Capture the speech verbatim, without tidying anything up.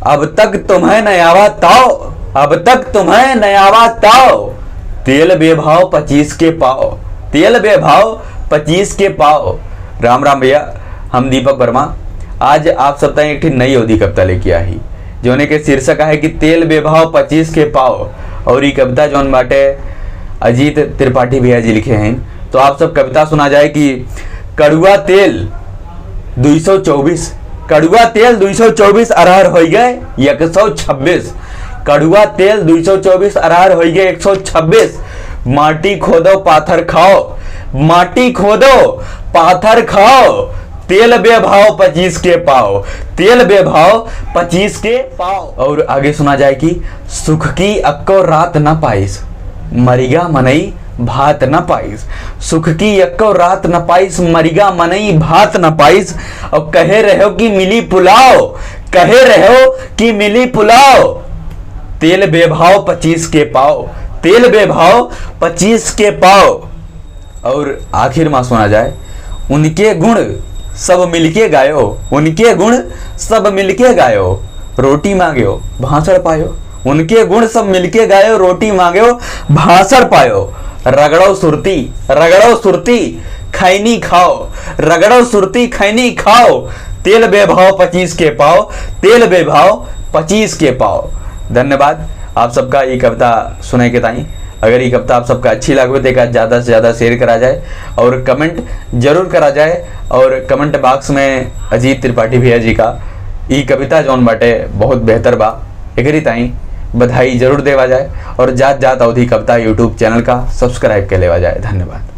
अब तक तुम्हें नयावा ताव, अब तक तुम्हें नयावा ताव, तेल बेभाव पच्चीस के पाव, तेल बेभाव पच्चीस के पाव। राम राम भैया, हम दीपक वर्मा आज आप सब ताईं एक ठे नई अवधी कविता लेके आही, जौने के शीर्षक आहे कि तेल बेभाव पच्चीस के पाव। और ई कविता जौन बाटे अजीत त्रिपाठी भैया जी लिखे हैं, तो आप सब कविता सुना जाए कि कड़ुआ तेल दुई सौ चउबीस, कड़ुआ तेल दुई सौ चउबीस, अरहर होइ गए एक सौ छब्बीस। कड़ुआ तेल दुई सौ चउबीस, अरहर होइ गए एक सौ छब्बीस। माटी खोदो पाथर खाओ, माटी खोदो पाथर खाओ, तेल बेभाव पच्चीस के पाव, तेल बेभाव पच्चीस के पाव। और आगे सुना जाए कि सुख की अक्को रात न पाइस, मरिगा मनई भात न पाइस। सुख की यक्को रात न पाइस, मरिगा मनई भात न पाइस। और कहे रहो कि मिली पुलाव, कहे रहो कि मिली पुलाव, तेल बेभाव पच्चीस के पाव, तेल बेभाव पच्चीस के पाव। और आखिर मा सुना जाए, उनके गुण सब मिलके गायो, उनके गुण सब मिलके गायो, रोटी मांग्यो भासड़ पायो। उनके गुण सब मिलके गायो, रोटी मांग्यो भासड़ पायो। रगड़ो सुरती, रगड़ो सुरती, खैनी खाओ, रगड़ो सुरती, खैनी खाओ, तेल बेभाव पच्चीस के पाव, तेल बेभाव पच्चीस के पाव। धन्यवाद आप सबका ई कविता सुने के ताईं। अगर ई कविता आप सबका अच्छी लागवे तो एका ज्यादा से ज्यादा share करा जाए और comment जरूर करा जाए। और comment box में अजीत त्रिपाठी भैया जी का ई कविता जौन बाटे बहुत बेहतर बा, एकरी ताईं बधाई जरूर देवा जाए। और जात जात अवधी कविता YouTube channel का subscribe कर लेवा जाए। धन्यवाद।